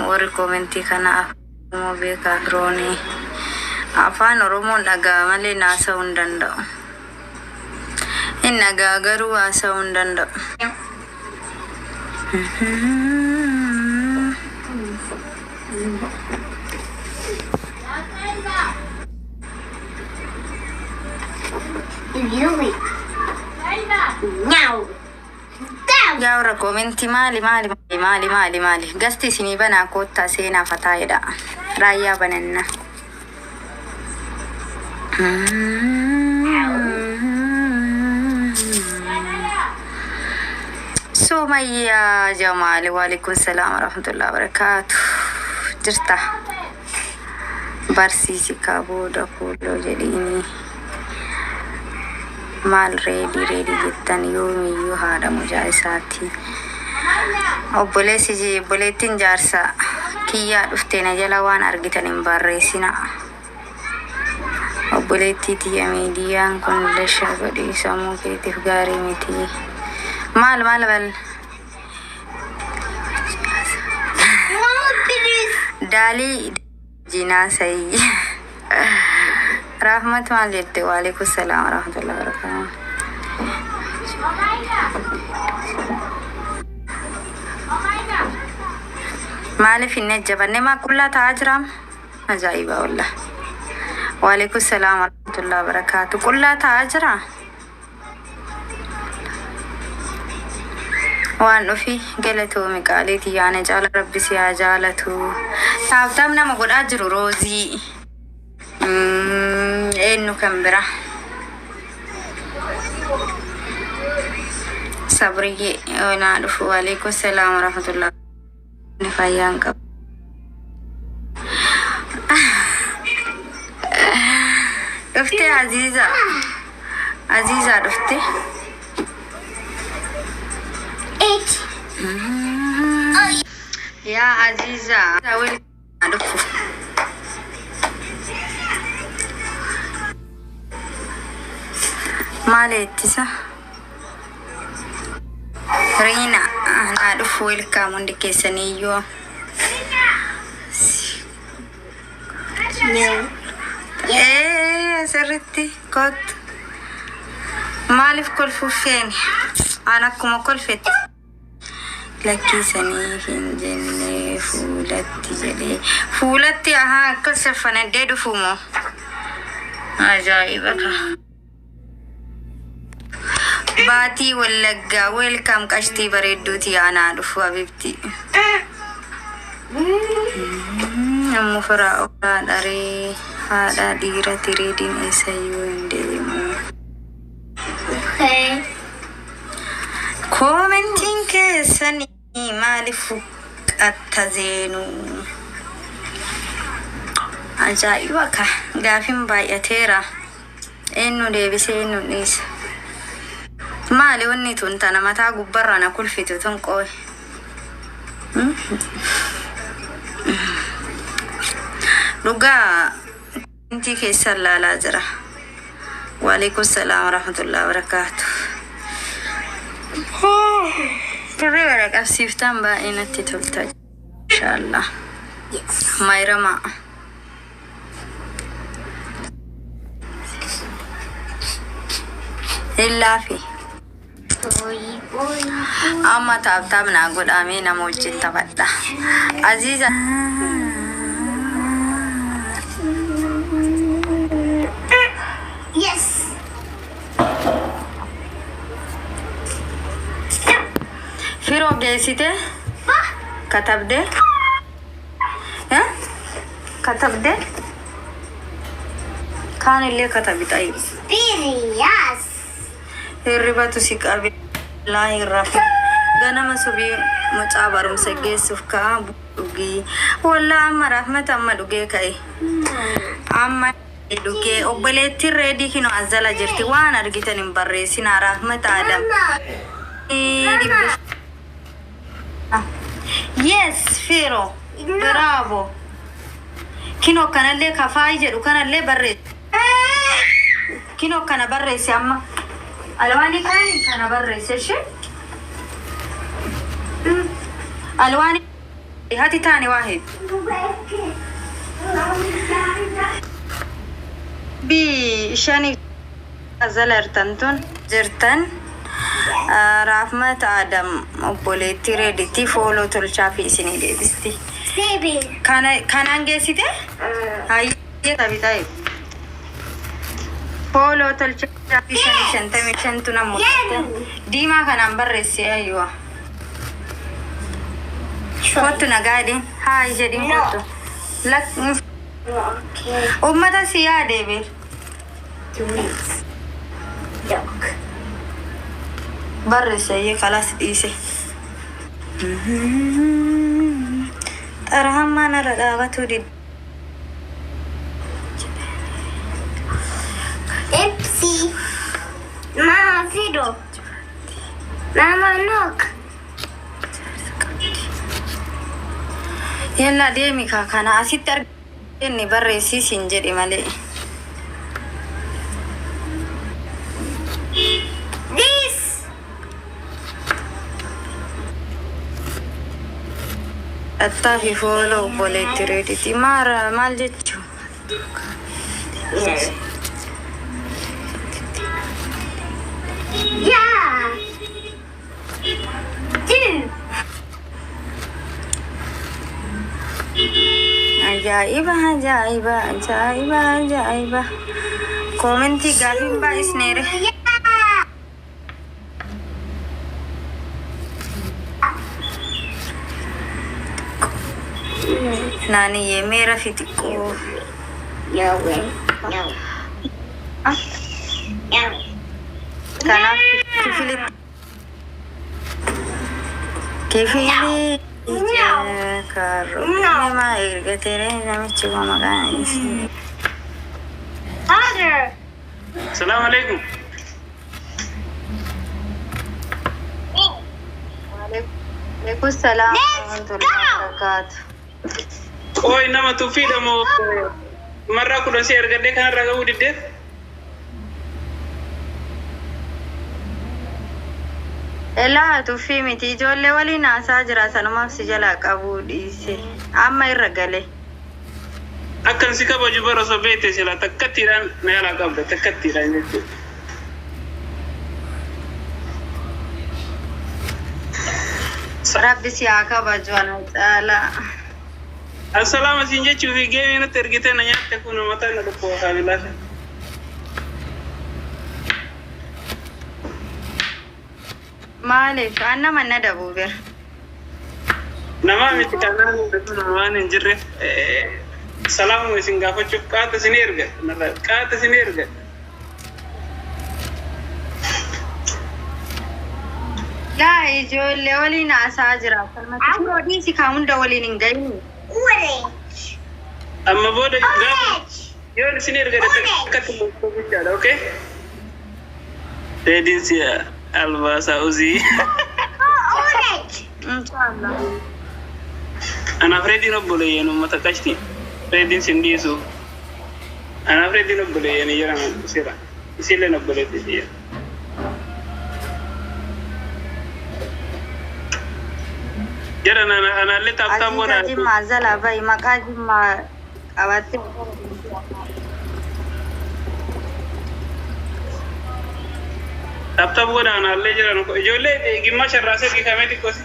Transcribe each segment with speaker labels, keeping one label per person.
Speaker 1: Warri koomentii kana afaan Oromoo beekaa firoonii. Afaan Oromoon dhagaa malee naasa'uu hin danda'u. Hin dhagaa garuu haasa'uu hin danda'u. Yaa warra koomentii, maali, maali, maali, maali, maali? Gasti isinii banaa, koottaa seenaa, fataa jedha. Raayyaa bananna. Sumayyaa Jamaali, waalaikum salaam warahmatullahi wabarakaatu. Jirta barsiisi kaa booda kuuloo jedhiini. Maal reedii reedii jettan? Yoomiyyuu haadha mucaa isaati. Obboleessi, obboleettiin jaarsa kiyyaa dhuftee na jala waan argitan hin barreessina. Obboleettii tiyya, miidiyaan kun lasha godhii, sammuu keetiif gaarii miti. Maal maal bal daalii jinaa sayii. Rahmat maal jette? Waalaikum salaam warahmatullahi wabarakatuh. Maaliif hin ejjabanne? Maa qullaa ta'aa jiraam? Ajaa'iba wallah. Waalaikum salaam warahmatullahi wabarakatuh. Qullaa ta'aa jira? Waan dhufi galatoomi qaalii tiyyaana caala, rabbi si haa jaalatu. Tap tap nama godhaa jiru roozii. Eenyu kan bira? Sabriyyee naa dhufu. Waalaikum salaam warahmatullah. Fayyaan qabu. Dhufte Aziza. Aziza dhufte.
Speaker 2: Eight.
Speaker 1: Yaa Aziza. Wel dhufu. Maal ittisa? Riina naa dhufu, welcome hundi keessaniyyuu.
Speaker 2: No.
Speaker 1: Ee, sirritti kottu. Maaliif kolfuuf feene? An akkuma kolfetti. Lakkiisanii hin jenne, fuulatti jedhee. Fuulatti ahaa akkas shaffanadhee dhufu moo? Ajaa'iba ka. Baatii Wallaggaa, welcome qashtii bareedduuti, anaa dhufu habibti. Ammoo firaa oolaa dharee haadha dhiirati reediin eessayyuu hin deemu.
Speaker 2: Okay.
Speaker 1: Koomentiin keessanii maaliif huqqatta zeenuu? Ajaa'iba ka, gaafin baay'ateera. Eenyu deebisee, eenyu dhiisa? Maali wanni tun tana mataa gubbarraa na kulfitu tun qooyi? Dhugaa koomentii keessan laalaa jira. Waalaikum salaam warahmatullahi wabarakaatu. Turre bara qabsiiftaan baay'ee natti tolta. Inshaallah.
Speaker 2: Yes.
Speaker 1: Maayiramaa. Hin laafi.
Speaker 2: Boy, boy, boy.
Speaker 1: Amma tap tap naa godhamee nama wajjin taphadha. Aziza.
Speaker 2: Yes.
Speaker 1: Firoo geessite katabdee? Eh? Katabdee? Kaan illee katabi xayi.
Speaker 2: Busy, yes.
Speaker 1: Hirribatu si qabe laa, hin rafu. Ganama subii mucaa barumsa geessuuf ka'a, dhugii. Wallaa amma rahmata amma dhugee ka'e. Amma dhugee obboleettiin reedii kinoo as jala jirti, waan argitan hin barreessinaa. Rahmata Adam.
Speaker 2: Mama.
Speaker 1: Yes, Firo. Bravo. Kinoo kanallee kafaayi jedhu kanallee barreessi. Kinoo kana barreessi amma. Alwaanii kaani kana barreessi ishee. Alwaanii Hati taane waahid. Bi shani zalartan tun jirtan Raafmat Adam obboleettii Reeditti follow tolchaa fi isinii deebisti.
Speaker 2: Baby.
Speaker 1: Kana kanaan geessite? Hayyee tabitaa. Follow tolchaa fi shanii 55tu na mul'ata. Diimaa kanaan barreesse ayyuwa. Kottu nagaa jedhin. Hi jedhin
Speaker 2: No.
Speaker 1: kottu. Lak
Speaker 2: Okay.
Speaker 1: Uummata si yaadee beer.
Speaker 2: Do it. Look.
Speaker 1: Barreesse ayyee kalaas dhiise. Xarahammaan irra dhaabatuu didde.
Speaker 2: Ipsy. Mama, Fido. Mama, look.
Speaker 1: Yalla deemi kaa kana asitti argenne barreessii siin jedhe malee.
Speaker 2: This.
Speaker 1: Dhattaa fi follow obboleetti Reediti. Maara maal jechuu?
Speaker 2: Yes. Yeah. Two.
Speaker 1: Ajaa'iba ajaa'iba ajaa'iba ajaa'iba. Koomentii gaafiin baay'isneere.
Speaker 2: Yeah.
Speaker 1: Naaniyyee meera fi xiqqoo.
Speaker 2: No way. No. No.
Speaker 1: Kanaaf kifilitti. Kifilii karro. Nama ergateere namichi kun maqaan isaa.
Speaker 2: Father.
Speaker 3: Salaam alaikum.
Speaker 1: Waalaikum salaam
Speaker 2: Let's
Speaker 1: warahmatullahi
Speaker 2: go.
Speaker 1: wabarakatuh.
Speaker 3: Ooy nama tuffiidha moo marraa 10 si argadhee kanarraa gahuu diddeef?
Speaker 1: Elaa tuffii miti ijoollee waliin haasaa jira sanumaaf si jalaa qabuu dhiise. Amma irra gale.
Speaker 3: Akkan si kabaju bara osoo beekte sila takkattiidhaan na jalaa qabda takkattiidhaan jechuudha.
Speaker 1: Rabbi si haa kabaju ana caalaa.
Speaker 3: Assalaama siin jechuu fi geemii natti ergitee na nyaatte kun mataa na dhukkuba kaabilaa.
Speaker 1: Maaliif an nama na dabuu bira.
Speaker 3: Namaa miti kanaan waan hin jirre salaamuma isin gaafachuuf qaata isin erga qaata isin erga.
Speaker 1: Laa ijoollee waliin haasaa jira. Salmatti dhiisi kaa hunda waliin hin gahin.
Speaker 2: Orange.
Speaker 3: Amma booda gaafa
Speaker 2: Orange.
Speaker 3: yoon isin erga takkatti jechaadha, okay? Reediin si albaasaa uzii.
Speaker 2: Oh, orange.
Speaker 1: Inshallah.
Speaker 3: Anaaf reediin obboleeyyan uummata qashti. Reediin sin dhiisu. Anaaf reediin obboleeyyan jedhaman sira. Isilleen obboleetti jira. Jedhan anaallee tap tap
Speaker 1: Aziza
Speaker 3: godhaa.
Speaker 1: Jimmaa zala bahi maqaa Jimmaa qabattee.
Speaker 3: Tap tap godhaa anaallee jiran. Ijoollee gimmaa sharraasee gikamee xiqqoosi.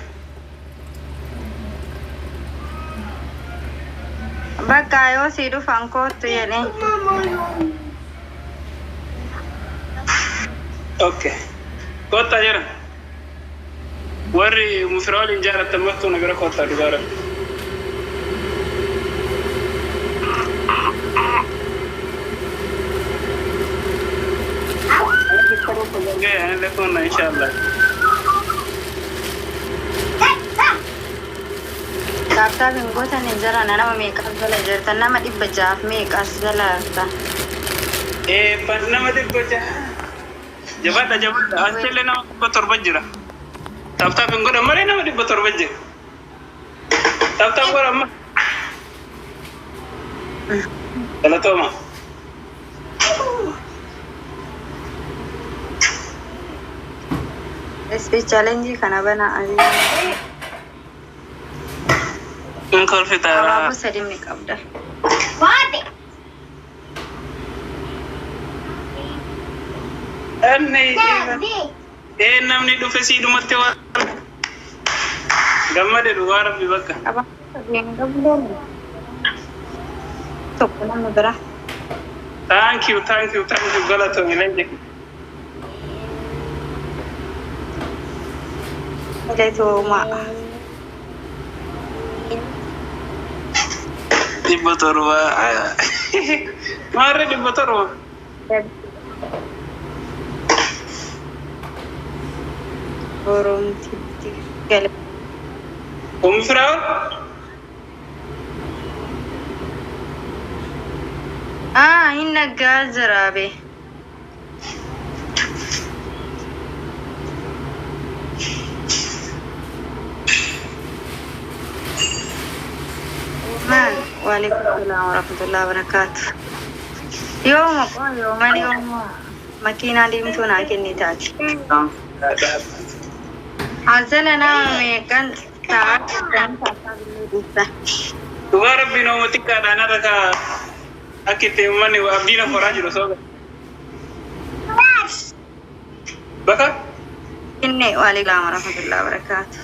Speaker 1: Bakka yoo sii dhufan kootu jedhee.
Speaker 3: Okay. Kottaa jira. Warri mufiraa waliin jaallattan martuu na bira kottaa dhugaa rabbi. Anillee kunna inshallah.
Speaker 1: Tap tap hin gootan hin jiran nama meeqas jala jirtan nama 600f meeqas jala jirtan.
Speaker 3: Nama 600. Jabaadha jabaadha. Asillee nama 700 jira. Tap tap hin godhan malee nama 700 jira. Tap tap godhan amma. Galatooma.
Speaker 1: SP challenge kana bana.
Speaker 3: Kun kolfitaara.
Speaker 1: Abaaboo sadii ni qabda.
Speaker 2: Bobby.
Speaker 3: Anne
Speaker 2: Bobby.
Speaker 3: ee namni dhufe siidhumatti waan gammade dhugaa rabbi bakka.
Speaker 1: Abaaboo sadii hin qabdu. Tokko nama bira.
Speaker 3: Thank you, thank you, thank you, galatoomi leenji.
Speaker 1: Galatoomaa.
Speaker 3: 700. Maarree 700?
Speaker 1: Boromtitti gala.
Speaker 3: Ummi Firaa'ol?
Speaker 1: Ah, hin naggaa jira be. Maal? Waalaikum salaam warahmatullahi wabarakatuh. Yooma qoon yooman yooma makiinaa diimtuu naa kennitaati. Azala nama meeqan ta'aa dhufta.
Speaker 3: Dhugaa rabbi nama xiqqaadhaan har'a ka akka itti uummanni abdiin horaa jiru sooga. Bakka?
Speaker 1: Inni waalaikum salaam warahmatullahi wabarakatuh.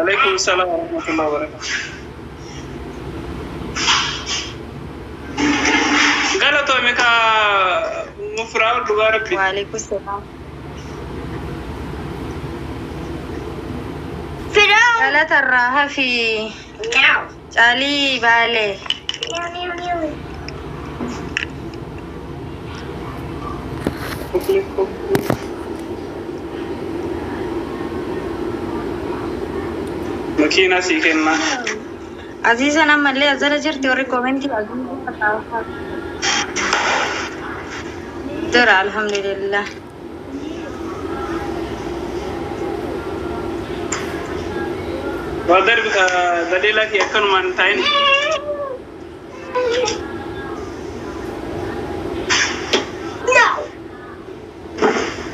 Speaker 3: Alaikum salaam warahmatullahi wabarakatuh. Galatoomi ka Ummu Firaa'ol dhugaa rabbi.
Speaker 1: Waalaikum salaam.
Speaker 2: Firaa'ol.
Speaker 1: Galatarraa hafi
Speaker 2: No.
Speaker 1: caalii baalee.
Speaker 2: No, no, no.
Speaker 3: Makiinaa sii kennaa.
Speaker 1: Aziizan ammallee azala jirti warri koomentii Aziizan jira alhamdulillah.
Speaker 3: Waa darbi daliilaa kee akkanumaan hin taa'in.
Speaker 2: No.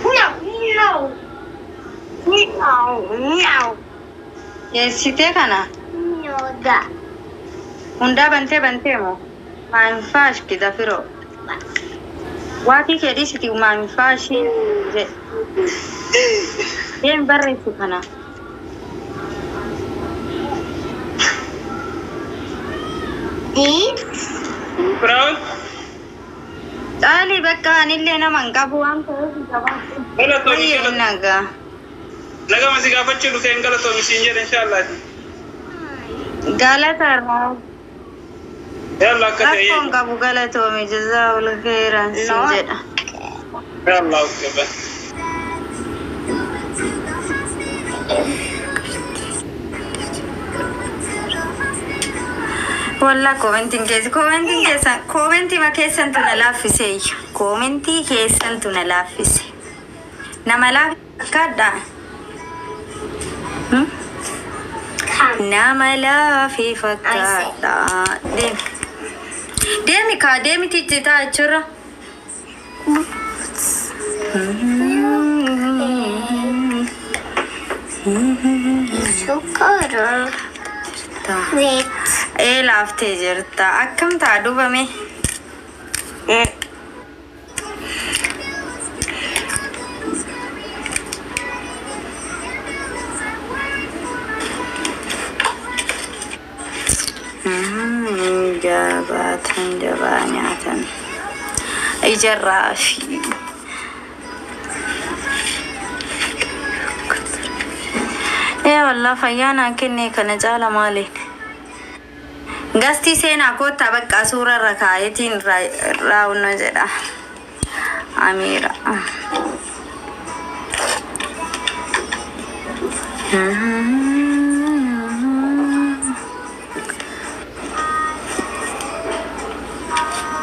Speaker 2: No, no. No, no.
Speaker 1: Geessitee kana
Speaker 2: No, that.
Speaker 1: hundaa bantee bantee moo maanfaash kida firoo waatii kee dhiisiti maanfaashii jedhe deem barreessu kana.
Speaker 2: This.
Speaker 3: Ummu Firaa'ol?
Speaker 1: Caalii bakka anillee nama hin qabu waan ta'eef gabaabaa.
Speaker 3: Galatoomi
Speaker 1: Baay'ee
Speaker 3: galatoomi.
Speaker 1: nagaa.
Speaker 3: Nagama si gaafachuu dhufe hin galatoomi siin jedhe inshaallaati.
Speaker 1: Galata irraa
Speaker 3: Yalla akka ta'e.
Speaker 1: Rakkoon qabu galatoomi jazaa'ul khairan siin jedha.
Speaker 3: Yalla okay bye.
Speaker 1: Wallaa koomentiin keessa koomentiin keessan koomentii ma keessantu na laaffise iyyu koomentii keessantu na laaffise nama laaffadha nama laafii fakkaadha deemi deemi kaa deemi tijjitaa achirra.
Speaker 2: Sugar. Wait.
Speaker 1: Ee laaftee jirta akkam taa dubame. Jabaatan jabaa nyaatan ijarraa fi ee wallaa fayyaa naa kenne kana caala maaliin gastii seenaa koottaa bakka suura irra kaayetiin raawunno jedha amiira.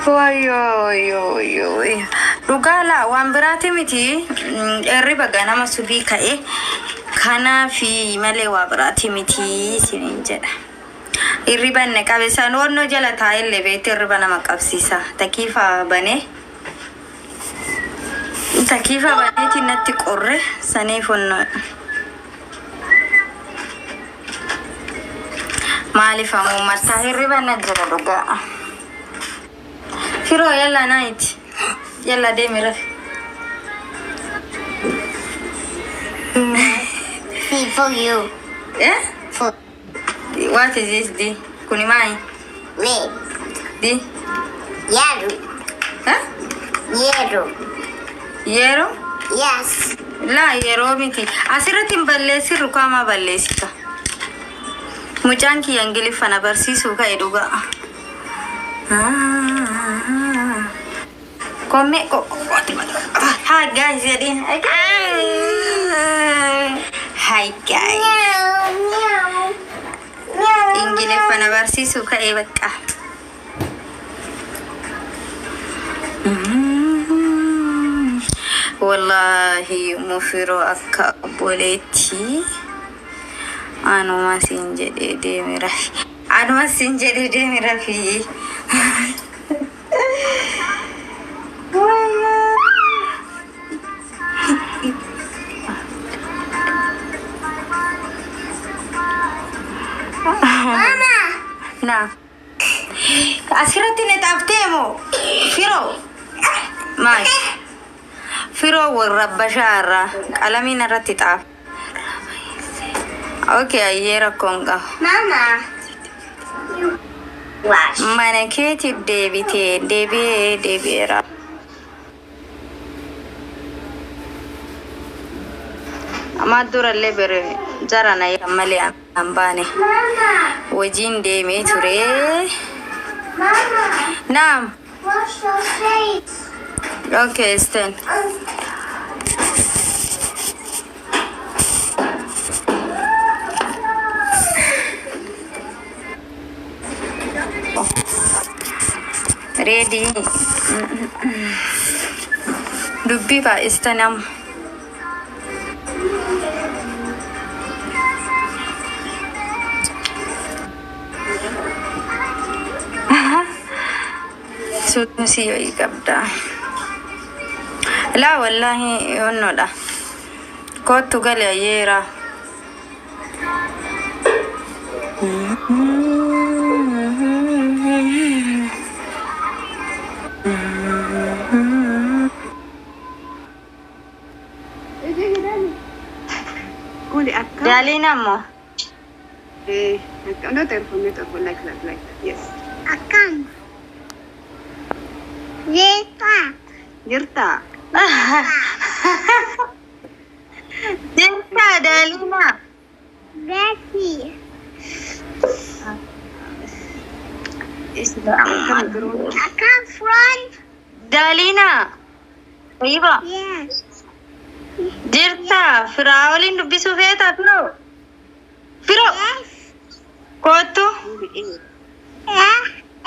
Speaker 1: Wayyoo wayyoo wayyoo wayyoo. Dhugaa laa waan biraati miti hirriba ganama subii ka'e kanaafi malee waa biraati miti isiniin jedha. Hirriba inni qabe san wannoo jala taa'ellee beekte hirriba nama qabsiisa. Takiifa banee takiifa baneetiin natti qorre saniif wannoo. Maaliif ammoo hirriba na jira dhugaa. Firoo yalla naayiti. Yalla deemi rafi.
Speaker 2: C for you.
Speaker 1: Eh?
Speaker 2: For
Speaker 1: What is this D? Kuni maali?
Speaker 2: red.
Speaker 1: D?
Speaker 2: Yellow.
Speaker 1: Eh?
Speaker 2: Yellow.
Speaker 1: Yeroo?
Speaker 2: Yes.
Speaker 1: Laa yeroo miti. Asirratti hin balleessin rukaamaa balleessita. Mucaan kiyya Ingiliffa na barsiisuu ka'e dhugaa. Komme Hi guys jedhiin. Hi guys.
Speaker 2: Meow. Meow. Meow.
Speaker 1: Ingiliffa na barsiisuu ka'e bakka. Wallaahi mufiroo akka obboleettii anuma siin jedhee deemi rafi. Anuma siin jedhee deemi rafi.
Speaker 2: Mama.
Speaker 1: Na. Asirratti na xaaftee moo? Firoo. Maal? Firoo warra bashaarraa qalamiin irratti xaaf. Okay, ayyee rakkoon qaba.
Speaker 2: Mama. You wash.
Speaker 1: Mana keetiif deebitee deebi'ee deebi'eera. Amma durallee bere jara na malee an baane.
Speaker 2: Mama.
Speaker 1: Hojiin deemee ture.
Speaker 2: Mama.
Speaker 1: Naam.
Speaker 2: Wash your face.
Speaker 1: Okay, stand. Ready. Dubbii baay'istan amma. Suusii wayii qabda. Laa wallaahi onnoodha. Kottu gali ayyeera.
Speaker 4: Kuli akka.
Speaker 1: Daaliin ammoo.
Speaker 4: Eh, akka. No telephone, no telephone, like that, like that. Yes.
Speaker 2: Akkam. Jirta.
Speaker 4: Jirta.
Speaker 1: Jirta Daaliina.
Speaker 2: Betty.
Speaker 4: Akkam jiru.
Speaker 2: Akkam front.
Speaker 1: Daaliina. Tayyiba.
Speaker 2: Yes.
Speaker 1: Jirta firaa waliin dubbisuu feetaa firoo. Firoo.
Speaker 2: Yes.
Speaker 1: Kottu.
Speaker 2: Eh.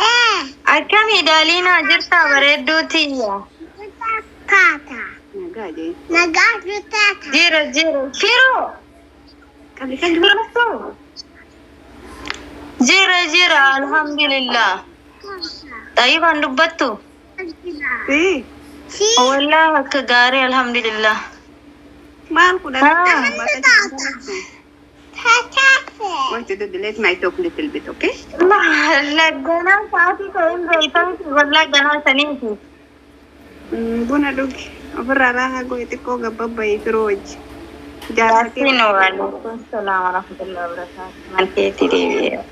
Speaker 2: Eh.
Speaker 1: Akkami Daaliina jirta bareedduu tiyya.
Speaker 2: Tata.
Speaker 4: Nagaa jee.
Speaker 2: Nagaa tata.
Speaker 1: Jira jira. Firoo.
Speaker 4: Kalli kalli.
Speaker 1: Firoo. Jira jira alhamdulillah. Tayyibaan dubbattu.
Speaker 4: Si.
Speaker 2: Si.
Speaker 1: Wallah akka gaarii alhamdulillah.
Speaker 4: Maal kudha.
Speaker 1: Ah.
Speaker 2: Tata.
Speaker 4: Want to do delete my talk little bit, okay?
Speaker 1: Lagganaa sa'aatii ta'in beektamti wallah ganaa saniiti.
Speaker 4: Buna dhugi. Ofirraa raahaa goe xiqqoo gabbabbayee firoo wajji. Jaarsa kee.
Speaker 1: Yaasiin waalaikum salaam warahmatullahi wabarakatuh. Mana keetti deebi'ee.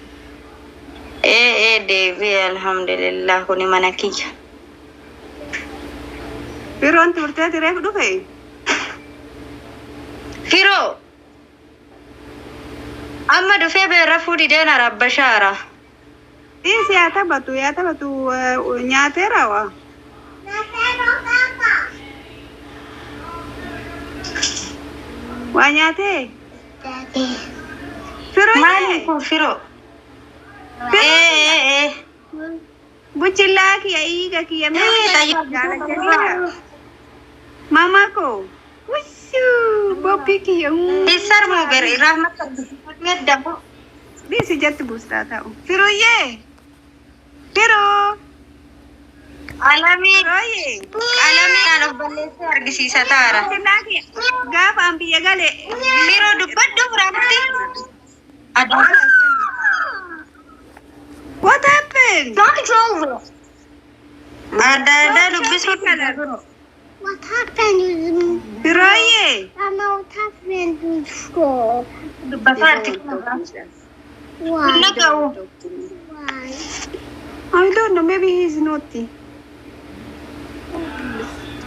Speaker 1: Ee ee deebi'ee alhamdulillah kuni mana kiyya.
Speaker 4: Firoon turtee tireef dhufe.
Speaker 1: Firoo. Amma dhufee beerafuu dideen arabbashaara.
Speaker 4: Dhiisi yaa taphatu yaa taphatu nyaateera waa.
Speaker 2: Tata.
Speaker 4: Waa nyaatee.
Speaker 2: Daddy.
Speaker 4: Firoo
Speaker 1: Maali kun firoo? Ee ee ee.
Speaker 4: Buchillaa kiyya dhiiga kiyya
Speaker 1: Ee, tayyib.
Speaker 4: jaalachaniidha. Mama koo. Wushuu boppii kiyya.
Speaker 1: Isar moo bere rahmata medda
Speaker 4: Dhiisi jatti buustaa ta'u. Firuyyee. Firoo.
Speaker 1: Alamii
Speaker 4: Firooyyee.
Speaker 1: alamii aan of balleessee argisiisa taara.
Speaker 4: Buchillaa kiyya. Gaafa an biyya gale.
Speaker 1: Firoo dubbadhu rahmatti. Aduu. Adda addaa dubbisuu
Speaker 4: Color.
Speaker 2: What happened to
Speaker 4: Firooyyee.
Speaker 2: Mama, what happened to school?
Speaker 1: Dubbataatti.
Speaker 2: Why?
Speaker 1: Naga'u.
Speaker 2: Why?
Speaker 4: I don't know, maybe he's naughty.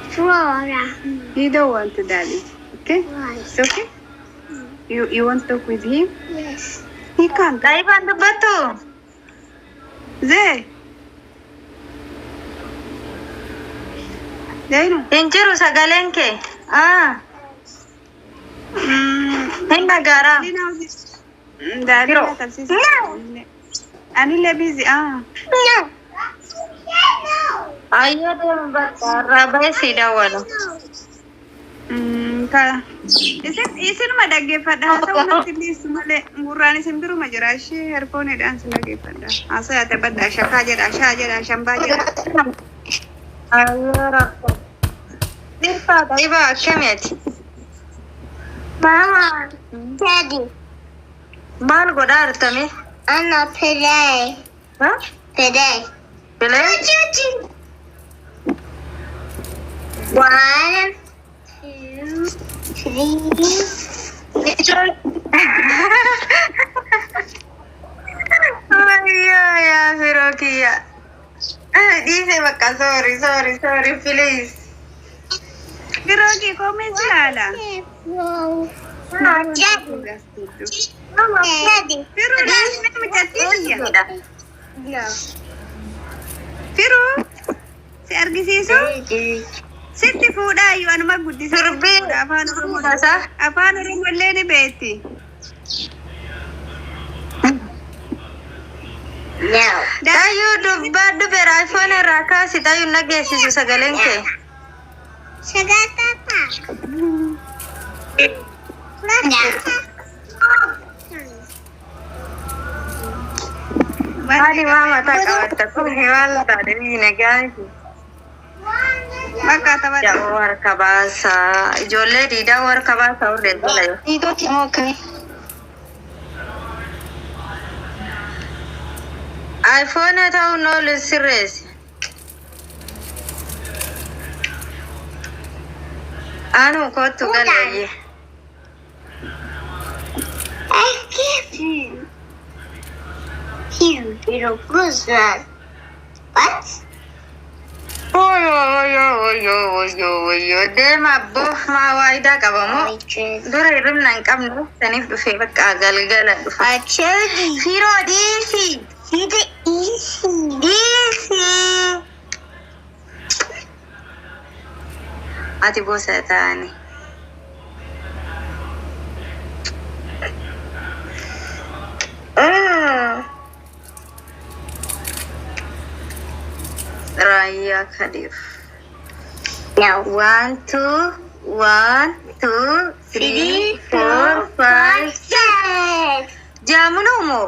Speaker 2: Flora.
Speaker 4: He don't want to daddy. Okay?
Speaker 2: Why?
Speaker 4: It's okay? You want to talk with him?
Speaker 2: Yes.
Speaker 4: He can't.
Speaker 1: Daa'ibaan dubbattu.
Speaker 4: Zee. Zainu.
Speaker 1: Hin jiru sagaleen kee. Ah, hin dhagaaraa.
Speaker 4: Daddy
Speaker 1: Firoo.
Speaker 4: na tarsiisa. Anillee busy. Ah.
Speaker 2: No. No.
Speaker 1: Ayyoo deemu bakka irraa bahee si dawwala.
Speaker 4: Mm, ka isin isinuma dhaggeeffadha. Haa ta'u natti dhiisu malee gurraan isin biruma jira. Ishee herfooniidhaan isin dhaggeeffadha. Haasa'aa taphadha. Shakaa jedha. Shaa jedha. Shambaa jedha.
Speaker 1: Ayyoo rakkoo. Dhirfaa daa'ibaa akkami ati?
Speaker 2: Mama. Daddy.
Speaker 1: Maal godhaa artame?
Speaker 2: Anna play.
Speaker 1: Ha?
Speaker 2: Play.
Speaker 1: Bilee?
Speaker 2: One, two, three.
Speaker 1: Ayyoo yaa firoo kiyya. Dhiise bakka, sorry, sorry, sorry, please.
Speaker 4: Firoo koomee si ilaala.
Speaker 2: Four. Daddy. Daddy.
Speaker 4: Firoo laafina mucattii kiyya.
Speaker 2: No.
Speaker 4: Firoo si argisiisu sitti fuudhaa iyyuu anuma guddisa.
Speaker 1: Sirbii
Speaker 4: Afaan Oromoo
Speaker 1: tasaa.
Speaker 4: Afaan Oromoo illee ni beekti.
Speaker 2: No.
Speaker 1: Tayyuu dubbadhu beera iPhone irraa kaasi, tayyuu nageessisu sagaleen kee.
Speaker 2: Sugar papa. No.
Speaker 1: Maali maa mataa qabatta kun maal taate biyyi nagaa miti.
Speaker 4: Bakka taphata.
Speaker 1: Ja'oo harka baasaa ijoollee diidaa harka baasaa warreen tola yoo.
Speaker 5: Diidoti moo akkamii?
Speaker 1: iPhone ta'uun oolu sirreessi. Anu kottu galeeyye.
Speaker 2: I give you. You little goose. What?
Speaker 1: Oyo oyo oyo oyo oyo deema abboof maa waayidaa qabamoo
Speaker 2: My children.
Speaker 1: dura hirribna hin qabne saniif dhufee bakka galgala dhufa.
Speaker 2: Our children.
Speaker 1: Firoo dhiisi.
Speaker 2: See the easy.
Speaker 1: Dhiisi. Ati gosa taane. Raayyaa Kadiif.
Speaker 2: No.
Speaker 1: One, two, one, two, three, four, five.
Speaker 2: Six.
Speaker 1: Jaamuluu moo?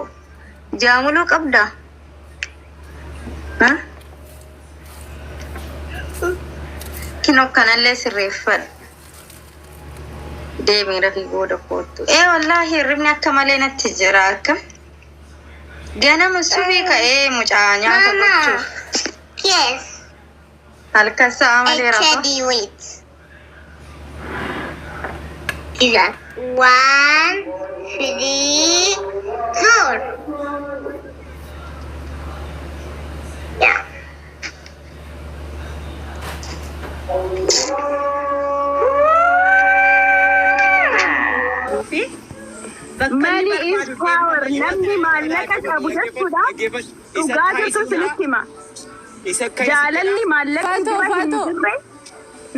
Speaker 1: Jaamuluu qabda? Ha? Kinoo kanallee sirreeffadhu. Deemii rafii booda kootu. Ee wallaahi hirribni akka malee natti jira akkam. Ganama subii ka'ee mucaa nyaata
Speaker 2: Mama.
Speaker 1: gochuuf.
Speaker 2: Yes.
Speaker 1: Halkan sa'a malee
Speaker 2: And
Speaker 1: rafa.
Speaker 2: Teddy, wait. Is one, three, four. Yeah.
Speaker 6: Money is power. Namni maallaqa qabu jechuudha. Dhugaa jirtu sinitti hima. Jaalalli maallaqni
Speaker 5: Faatoo,
Speaker 6: bira hin
Speaker 5: Faatoo.
Speaker 6: jirre.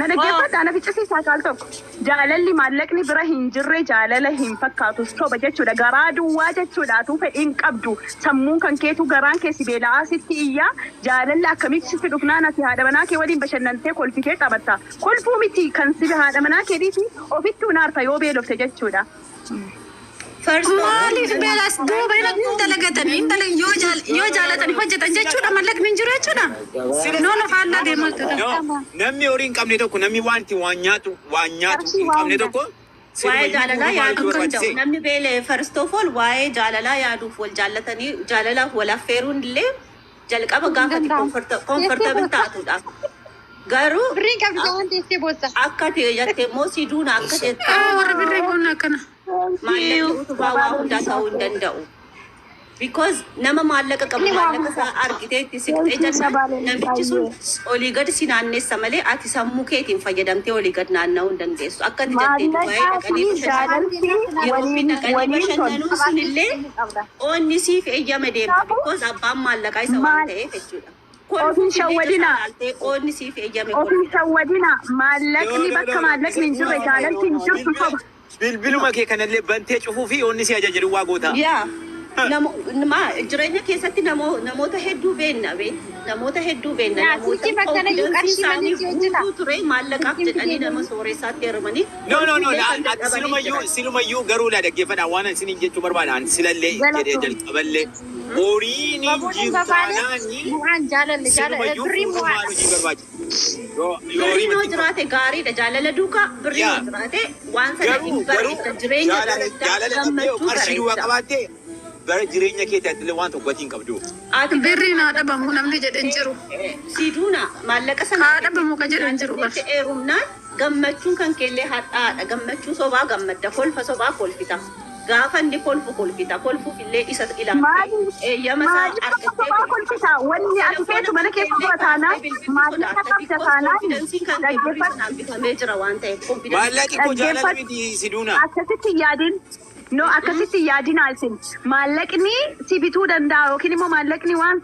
Speaker 6: Na dhaggeeffadhaa, na ficcisiisaa kaal tokko. Jaalalli maallaqni bira hin jirre jaalala hin fakkaatu, soba jechuudha. Garaa duwwaa jechuudha. Atuu fedhii hin qabdu. Sammuun kan keetu garaan kee si beela'aa sitti iyyaa. Jaalalli akkamitti sitti dhufnaan ati haadha manaa kee waliin bashannantee kolfitee taphatta. Kolfuu miti kan si haadha manaa keetiiti ofittuu naarta yoo beelofte jechuudha.
Speaker 5: Maaliif beelaas duuba irratti hin dalagatanii hin dalag yoo jaalatanii hojjetan jechuudha, mallaqni hin jiru jechuudha. No, no, faallaa deemaa jira.
Speaker 7: No, namni horii hin qabne tokko, namni waan itti waan nyaatu hin qabne tokko
Speaker 8: Waa'ee jaalalaa yaaduu
Speaker 7: maaltu
Speaker 8: danda'u.
Speaker 7: barbaachise?
Speaker 8: Namni beela'e, first of all, waa'ee jaalalaa yaaduuf wal jaallatanii jaalalaaf wal affeeruun illee Jalqaba
Speaker 4: Hin
Speaker 8: gaafa ati
Speaker 4: danda'amu.
Speaker 8: comfortable taatudha. Garuu
Speaker 4: Birriin qabdi waan teessee boossa.
Speaker 8: akka ta'e jettee immoo si duuna akka jettee
Speaker 5: Ah, warra birrii kun akkana.
Speaker 8: Maallaqni utubaa waa hundaa ta'uu hin danda'u. Because nama maallaqa qabu
Speaker 4: Inni waa
Speaker 8: maallaqa
Speaker 4: hunda.
Speaker 8: isaa argitee itti siqxee jennaan namichi sun olii gad si naannessa malee ati sammuu keetiin fayyadamtee olii gad naanna'uu hin dandeessu. Akka ati jettee Dubaayii
Speaker 6: Maallaqaa
Speaker 8: dhaqanii
Speaker 6: fi
Speaker 8: bashannanuu
Speaker 6: jaalalti
Speaker 8: yeroo fi
Speaker 6: waliin
Speaker 8: dhaqanii
Speaker 6: waliin tolu.
Speaker 8: bashannanuun sunillee onni siif eeyyama deemta
Speaker 6: Kanaafuu
Speaker 8: because abbaan maallaqaa isa waan
Speaker 6: maal
Speaker 8: ta'eef jechuudha.
Speaker 6: of hin
Speaker 8: Kolfuuf illee ija isaa
Speaker 6: shawwadinaa.
Speaker 8: laaltee onni siif eeyyame
Speaker 6: Of hin
Speaker 8: kolfita.
Speaker 6: shawwadinaa.
Speaker 7: No,
Speaker 6: Maallaqni
Speaker 7: no,
Speaker 6: bakka
Speaker 7: no, no.
Speaker 6: maallaqni hin jirre jaalalti hin jirtu soba.
Speaker 7: Bilbiluma kee kanallee bantee cufuu fi onni si ajaja duwwaa goota.
Speaker 8: Yaa ma jireenya keessatti namoota hedduu beenna bee namoota hedduu beenna
Speaker 4: Yaa
Speaker 8: namoota
Speaker 4: silkii bakkanayyuu
Speaker 8: konfidensiin
Speaker 4: qarshii malee
Speaker 8: isaanii
Speaker 4: si hojjeta.
Speaker 8: guutuu ture maallaqaaf
Speaker 4: Silkiin
Speaker 8: jedhanii
Speaker 4: fidee
Speaker 8: nama
Speaker 4: deemu.
Speaker 8: sooreessaatti heerumanii
Speaker 7: No, no, no.
Speaker 8: kolfillee kan
Speaker 7: Ati
Speaker 8: dadhabanii
Speaker 7: silumayyuu
Speaker 8: jiran.
Speaker 7: silumayyuu garuu laa dhaggeeffadhaa waan ani isiniin jechuu barbaada. Ani silallee jedhee
Speaker 4: Galatoom.
Speaker 7: jalqaballee horiin hin
Speaker 4: Babuun
Speaker 7: jiru
Speaker 4: babaale
Speaker 7: taanaanii
Speaker 4: mu'aan jaalalli jaalala
Speaker 7: silumayyuu
Speaker 4: birriin
Speaker 7: fuudhuu maal
Speaker 4: mu'aadha.
Speaker 7: hojii barbaachisa? Yoo yoo horii
Speaker 8: Birriin yoo
Speaker 7: miti
Speaker 8: jiraate gaariidha jaalala duukaa birriin yoo
Speaker 7: Yaa
Speaker 8: jiraate waan sana
Speaker 7: garuu
Speaker 8: hin
Speaker 7: garuu
Speaker 8: bareedda jireenya
Speaker 7: jaalala
Speaker 8: bareedda
Speaker 7: jaalala dhabdee
Speaker 8: gammachuu
Speaker 7: qarshii duwwaa
Speaker 8: bareedda.
Speaker 7: qabaattee bara jireenya kee taatillee waan tokko gatii hin qabdu.
Speaker 8: Ati garuu
Speaker 5: Birriin haa
Speaker 8: maallaqa
Speaker 5: dhabamu
Speaker 8: sana
Speaker 5: namni jedhe hin jiru.
Speaker 8: argattee si duuna maallaqa sana
Speaker 5: Haa
Speaker 8: argattee
Speaker 5: dhabamu ka jedhe hin jiru bar.
Speaker 8: jaalatteetti heerumnaan gammachuun kan keellee hadhaadha. Gammachuu sobaa gammadda, kolfa sobaa kolfita. Gaafa inni kolfu kolfita, kolfuuf illee isa ilaaltee
Speaker 6: Maaliif
Speaker 8: eeyyama isaa
Speaker 6: maaliif akka
Speaker 8: argattee
Speaker 6: sobaa
Speaker 8: kolfita.
Speaker 6: kolfita? Wanni ati
Speaker 8: Telefoona
Speaker 6: feetu mana
Speaker 8: kan
Speaker 6: keessa
Speaker 8: keellee
Speaker 6: dura taanaan
Speaker 8: kaastee bilbiluu
Speaker 6: maallaqa
Speaker 8: sodaatta.
Speaker 6: qabda
Speaker 8: Because
Speaker 6: taanaan
Speaker 8: konfidensiin kan kee birrii
Speaker 6: dhaggeeffadhu.
Speaker 8: sanaan bitamee jira waan ta'eef konfidensiin
Speaker 7: Maallaqi koo jaalala
Speaker 6: Dhaggeeffadhu.
Speaker 7: miti si duuna.
Speaker 6: Akkasitti hin yaadin. No, akkasitti hin yaadinaa isin. Maallaqni si bituu danda'a yookiin immoo maallaqni waan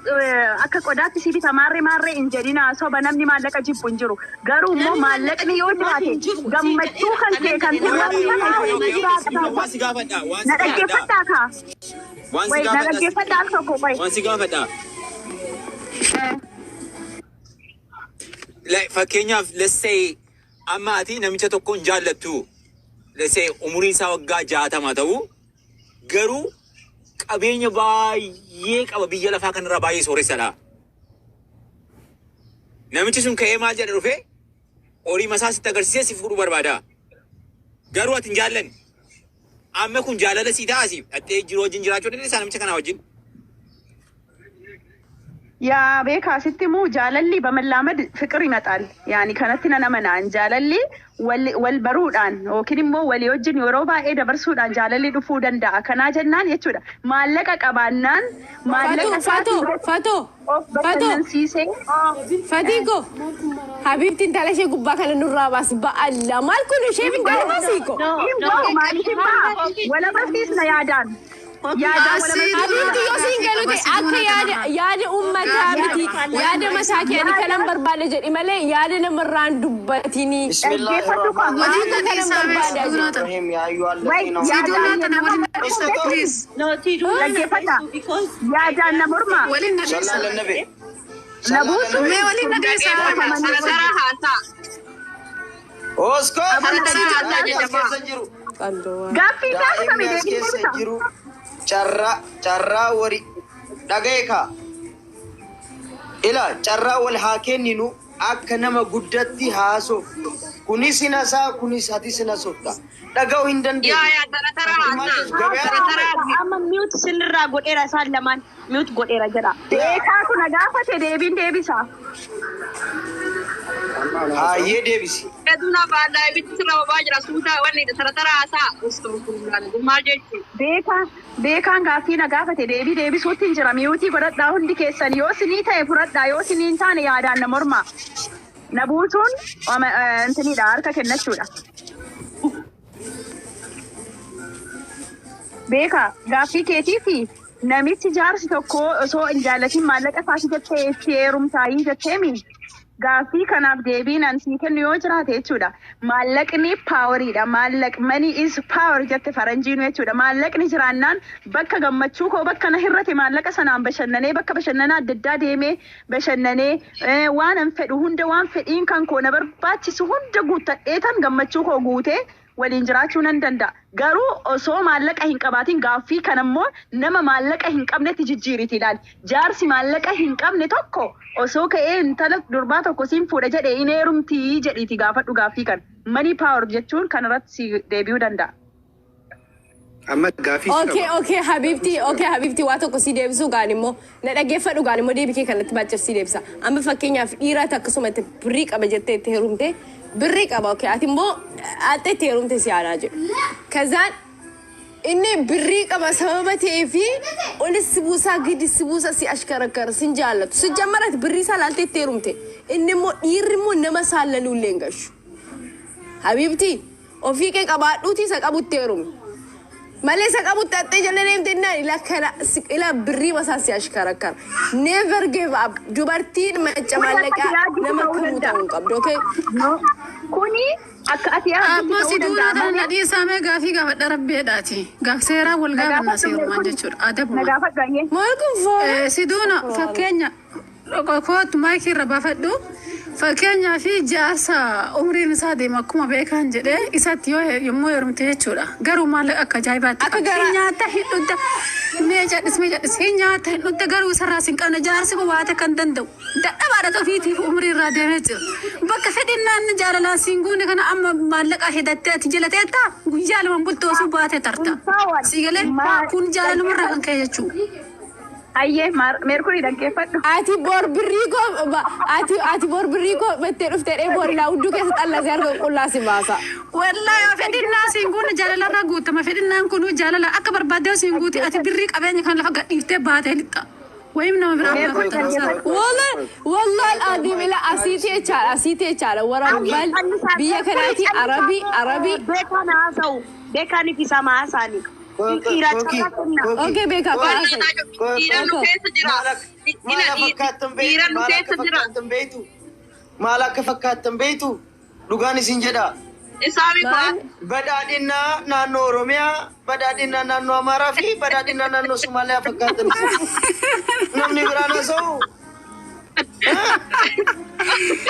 Speaker 6: akka qodaatti si bita maarree maarree hin jedhinaa soba namni maallaqa jibbu hin jiru. Garuu immoo
Speaker 8: Namni maallaqa
Speaker 6: maallaqni yoo
Speaker 8: jibbu maal
Speaker 6: jiraate
Speaker 8: hin jiru siin
Speaker 6: gammachuu
Speaker 8: jedheera
Speaker 6: kan kee
Speaker 8: kanan
Speaker 6: kan
Speaker 8: jedhe
Speaker 7: Okay,
Speaker 8: nama
Speaker 6: sirratti
Speaker 7: okay,
Speaker 6: mana
Speaker 7: okay,
Speaker 6: hin
Speaker 7: okay.
Speaker 6: jiraata.
Speaker 7: Waan si gaafadha, waan
Speaker 6: Na
Speaker 7: si gaafadha.
Speaker 6: dhaggeeffadhaa kaa.
Speaker 7: Waan si
Speaker 6: Wait, na
Speaker 7: gaafadha.
Speaker 6: dhaggeeffadhaa al tokko wait.
Speaker 7: Waan si gaafadha. Like, fakkeenyaaf let's say amma ati namicha tokko hin jaallattu. Let's say umuriin isaa waggaa 60 ta'u garuu qabeenya baay'ee qaba biyya lafaa kanarraa baay'ee sooressadha. Namichi sun ka'ee maal jedha dhufee horii masaa sitti agarsiisee si fuudhuu barbaada. Garuu ati hin jaallanne. Amma kun jaalala sii ta'a siif. Dhattee jiru wajjin jiraachuu dandeessaa namicha kanaa wajjin.
Speaker 6: Yaa beekaa sitti immoo jaalalli በመላመድ ፍቅር ይመጣል። ያኒ kanatti nan amanaan jaalalli wal wal baruudhaan yookiin immoo walii wajjin yeroo baay'ee dabarsuudhaan jaalalli dhufuu danda'a. Kanaa jennaan jechuudha. Maallaqa qabaannaan
Speaker 9: Fatu,
Speaker 6: maallaqa
Speaker 9: Fatu,
Speaker 6: isaatiin
Speaker 9: Fatu,
Speaker 6: of
Speaker 9: Fatu,
Speaker 6: bashannansiisee
Speaker 9: Fatiiko. Habibtiin intala ishee gubbaa kana nurraa baas ba'alla. Maal kun ishee hin galu masiiko?
Speaker 6: Hin bahu maaliif hin baha? Wala barsiisna yaadaan. Yaadaan wala
Speaker 5: Asii
Speaker 6: barsiisna.
Speaker 9: Habibti yoo siin galu
Speaker 5: qaba
Speaker 9: ta'e
Speaker 5: si
Speaker 9: akka
Speaker 5: duuna
Speaker 9: yaada
Speaker 5: kanarraa.
Speaker 9: yaada uummataa miti yaada mataa kee ani kanan barbaada jedhi malee yaada namarraan dubbatini.
Speaker 6: Dhaggeeffadhu qaba.
Speaker 5: Waliin
Speaker 9: Akka
Speaker 5: na
Speaker 9: kanan
Speaker 5: dhiisaa bees
Speaker 9: barbaada
Speaker 5: duuna
Speaker 9: jedhi.
Speaker 5: tana.
Speaker 6: Wait,
Speaker 5: Si duuna
Speaker 6: yaadaan
Speaker 5: tana
Speaker 6: nama
Speaker 5: waliin na dhiisaa please.
Speaker 8: No, si duuna na
Speaker 6: Dhaggeeffadha.
Speaker 8: dhiisu because
Speaker 6: Yaadaan na morma.
Speaker 5: Waliin na dhiisaa.
Speaker 6: Na buusu.
Speaker 5: Mee waliin na dhiisaa.
Speaker 6: Gaaffii gaafatame
Speaker 10: Daa'imni as
Speaker 6: deebii
Speaker 10: keessa
Speaker 6: deebisa.
Speaker 10: jiru carraa carraa wari dhagaye kaa ila carraa wal haa kenninu akka nama guddatti haasoof kunis hin hasaa kunis atis hin hasoofta dhaga'uu hin dandeenye.
Speaker 6: Amma mute sinirraa godheera isaan lamaan mute godheera jedha. Beekaa kuna gaafate deebiin deebisa.
Speaker 10: Hayyee deebisi.
Speaker 6: Beekaan beekaan gaaffii na gaafate deebii deebisuutti hin jira. Mute godhadhaa hundi keessan yoo sinii ta'e fudhadhaa yoo sinii hin taane yaadaan na morma. Na buusuun intiniidha harka kennachuudha. Beekaa gaaffii keetii fi namichi jaarsi tokko osoo hin jaallatin maallaqa isaati jettee itti heerumtaayii jetteemi. Gaaffii kanaaf deebiin an sii kennu yoo jiraate jechuudha. Maallaqni poweriidha. Maallaq money is power jette faranjiinu jechuudha. Maallaqni jiraannaan bakka gammachuu koo bakka na hirrate maallaqa sanaan bashannanee bakka bashannanaa adda addaa deemee bashannanee waan an fedhu hunda waan fedhiin kan koo na barbaachisu hunda guuttadheetan gammachuu koo guutee waliin jiraachuu nan danda'a. Garuu osoo maallaqa hin qabaatin gaaffii kana immoo nama maallaqa hin qabnetti jijjiiriti ilaali. Jaarsi maallaqa hin qabne tokko osoo ka'ee intala durbaa tokko siin fuudha jedhee hin heerumtii jedhiiti gaafadhu gaaffii kana. Money power jechuun kanarratti si deebi'uu danda'a.
Speaker 11: Amma gaafii si
Speaker 9: Okay,
Speaker 11: qaba.
Speaker 9: okay, habibti, okay, habibti, waa tokko si deebisuu gaan immoo na dhaggeeffadhu gaan immoo deebii kee kanatti baachif si deebisa. Amma fakkeenyaaf dhiiraati akkasuma itti birrii qaba jettee itti heerumte, birrii qaba, okay, ati immoo aaxxee itti heerumte si haadhaa jedhu. Kazaan inni birrii qaba sababa ta'eefi olis si buusaa, gadi si buusaa, si ashkarakkara, sin jaallatu. Si jammarati birrii isaa laaltee itti heerumte. Inni immoo dhiirri immoo nama saallaluu illee hin gashu. Habibti, ofii kee qabaadhuuti isa qabutti heerumi. Malee isa qabutti haxxee jala deemte innaan ila kana ila birrii masaa si ashkarakkara. Never give up. Dubartiin macca
Speaker 6: Kuni akka ati
Speaker 9: maallaqaa
Speaker 6: yaaddutti
Speaker 9: nama
Speaker 6: ta'uu
Speaker 9: kamuu
Speaker 6: danda'a.
Speaker 9: ta'uu hin qabdu. Okay?
Speaker 6: No. Kuni akka ati yaaddutti
Speaker 5: Ammoo
Speaker 6: ta'uu
Speaker 5: si
Speaker 6: danda'a
Speaker 5: duuna tana
Speaker 6: malee.
Speaker 5: dhiisaa mee gaafii gaafadha rabbeedhaati. Gaaf seeraa wal
Speaker 6: Na
Speaker 5: gaafanna
Speaker 6: gaafadhu
Speaker 5: seerumaan
Speaker 6: Meerkuri.
Speaker 5: jechuudha.
Speaker 6: Na
Speaker 5: Adabuma.
Speaker 6: gaafadhu ayyee.
Speaker 9: Maal kun foora?
Speaker 5: Si duuna fakkeenya kootu maayikii irra baafadhu. Fakkeenyaa fi jaarsa umriin isaa deema akkuma beekan jedhee isatti yoo yommuu heerumte jechuudha. Garuu maallaqa akka ajaa'ibaatti
Speaker 9: Akka
Speaker 5: qaba.
Speaker 9: garaa
Speaker 5: Hin nyaata, hin dhugda. Mee jedhis, mee jedhis, hin nyaata, hin dhugda, garuu isarraa hin qabne. Jaarsi kun waata kan danda'u. Dadhabaadha, ofiitiif umrii irraa deemee jira. Bakka fedhinnaan jaalalaan siin guune kana amma maallaqa hidattee ati jala teetta guyyaa lama bultoo osoo baatee tarta.
Speaker 6: Ulfaawwan.
Speaker 5: Si galee kun jaalalumarraa kan ka'e jechuudha.
Speaker 6: Ayyee Meerkurii dhaggeeffadhu.
Speaker 9: Ati bor birrii koo ati bor birrii koo battee dhuftee dhee bor ilaa hudduu keessa xallasee harka qullaa si baasa.
Speaker 5: Wallahi yoo fedhinnaa siin guune jaalalarraa guutama. Fedhinnaan kun jaalala akka barbaaddee siin guuti, ati birrii qabeenya kan lafa gadhiiftee baatee lixxa. Wayim nama biraa
Speaker 6: Meerkurii
Speaker 5: gaafatta.
Speaker 6: dhaggeeffadhu.
Speaker 9: Wallah wallah al-azim ila asiiti jechaadha, asiiti jechaadha, warra bal biyya kanaati arabii arabii.
Speaker 8: Beekaan haasa'u, beekaaniif isa maasaani. Dhiira carraa kenna.
Speaker 9: Okay, beekaa kaasa.
Speaker 8: Dhiira nu keessa jira.
Speaker 10: Maal akka fakkaattan
Speaker 8: Dhiira
Speaker 10: beektu?
Speaker 8: nu
Speaker 10: Maal akka
Speaker 8: keessa jira.
Speaker 10: fakkaattan beektu? Maal akka fakkaattan beektu? Dhugaan isin jedha.
Speaker 8: Isaami
Speaker 9: Maal?
Speaker 10: Badhaadhinaa naannoo Oromiyaa, badhaadhinaa naannoo Amaaraa fi badhaadhinaa naannoo Somaaliyaa fakkaattan isin. Namni biraan haasa'u.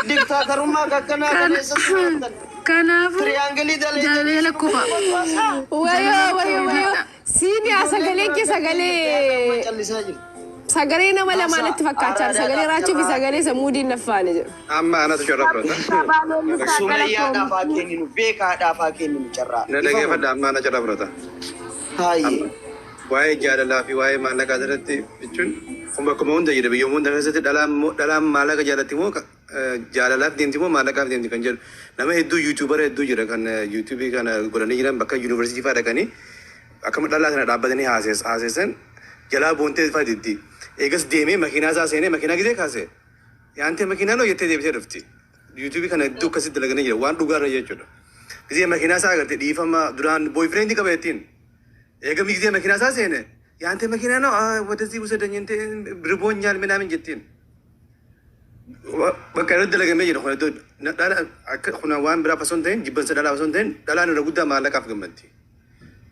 Speaker 10: Diktaatarummaa akkanaa kan eessatti barattan?
Speaker 5: Kanaafuu
Speaker 10: Tiriyaangilii
Speaker 5: jaalala lakkufa.
Speaker 9: Wayo wayo wayo, siini sagaleen kee sagalee
Speaker 10: Callisaa jiru.
Speaker 9: sagalee nama lamaanitti fakkaachaa jira. Sagalee raachuu fi sagalee sammuu diinaffaane jedhu.
Speaker 11: Amma anatu carraa fudhata.
Speaker 10: Sumayyaadhaaf haa kenninu, beekaadhaaf haa kenninu carraa.
Speaker 11: Na dhaggeeffadha, amma ana carraa fudhata.
Speaker 10: Haayee.
Speaker 11: Waa'ee jaalalaa fi waa'ee maallaqaa irratti jechuun kun bakkuma hunda jira, biyya hunda keessatti dhalaan maallaqa jaalatti moo jaalalaaf deemti moo maallaqaaf deemti kan jedhu nama hedduu, YouTuber hedduu jira kan YouTubeii kana godhanii jiran, bakka yuunivarsiitii fa'aa dhaqanii akkama dhalaa sana dhaabbatanii haaseessan jalaa boontee fa'aa diddi. Eegas deemee makiinaa isaa seenee makiinaa gisee kaase yaantee makiinaa noo jettee deebitee dhufti. YouTubeii kana hedduu akkasitti dalaganii jira waan dhugaarra jechuudha. Gisee makiinaa isaa agarte dhiifama duraan boyfriendii qaba jettiin. Eega ጊዜ መኪና isaa seene yaante መኪና ነው ወደዚህ ውሰደኝ እንቴ ርቦኛል ምናምን jettiin. Bakka irratti dalagamee jira kun iddoo dhala akka kun waan biraa osoo hin ta'in, jibbansa dhalaa osoo hin ta'in, dhalaan irra guddaa maallaqaaf gammaddi.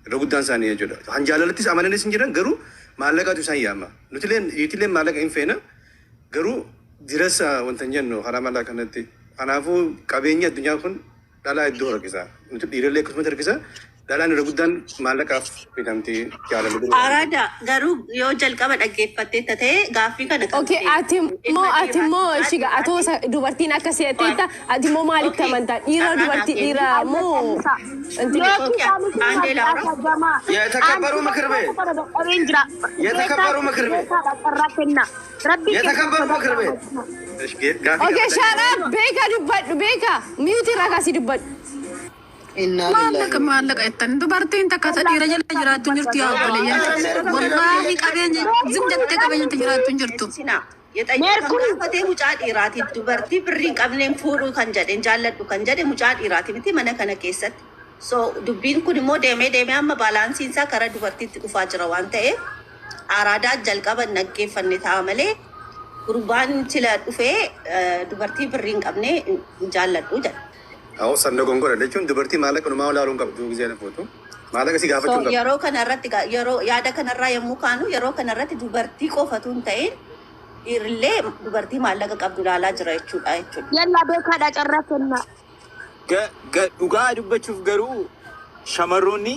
Speaker 11: Irra guddaan isaanii jechuudha. Han jaalalattis amananis hin jiran, garuu maallaqatu isaan yaama. Nutillee dhiirtillee maallaqa hin feena, garuu dirasa wanta hin jennu karaa maallaqa kanatti. Kanaafuu qabeenyi addunyaa kun dhalaa iddoo harkisa. Nuti dhiirallee akkasumatti harkisa. Dhalaan irra guddaan maallaqaaf bitamti jaalala bira.
Speaker 8: Araada garuu yoo jalqaba dhaggeeffattee ta'e gaaffii kana kan
Speaker 9: Okay, ati immoo shiga atoo dubartiin akka seeteetta, ati immoo maalitti amantaa? Dhiira dubartii dhiira moo inti
Speaker 10: የተከበሩ ምክር ቤት፣ የተከበሩ ምክር ቤት፣ የተከበሩ ምክር ቤት።
Speaker 9: Okay, shut up. Beeka, dubbadhu, beeka. Mute irraa kaasii dubbadhu.
Speaker 5: Maallaqa maallaqa jettan, dubartiin takka ta dhiira jala jiraattu hin jirtu yaa obboleeyyan. Wallaahi qabeenya zim jettee qabeenyatti jiraattu hin jirtu.
Speaker 8: Kan gaafatee mucaa dhiiraati. Dubartii birrii hin qabneen fuudhuu kan jedhe, jaalladhu kan jedhe mucaa dhiiraati miti mana kana keessatti. So dubbiin kun immoo deemee deemee amma balanceiin isaa karaa dubartiitti dhufaa jira waan ta'eef araadaa jalqaba hin dhaggeeffanne ta'a malee gurbaan sila dhufee dubartii birrii hin qabne hin jaalladhu jedha.
Speaker 11: Awo sanna gongora jechuun dubartii maallaqa numaa olaaluu hin qabdu gisee na fuutu. Maallaqa si gaafachuu
Speaker 8: So
Speaker 11: hin qabdu.
Speaker 8: yeroo kanarratti yeroo yaada kanarraa yommuu kaanu, yeroo kanarratti dubartii qofatu hin ta'in dhiirillee dubartii maallaqa qabdu ilaalaa jira jechuudha.
Speaker 2: Yalla beekaadha, carraa kennaa.
Speaker 7: Dhugaa dubbachuuf garuu shamarroonni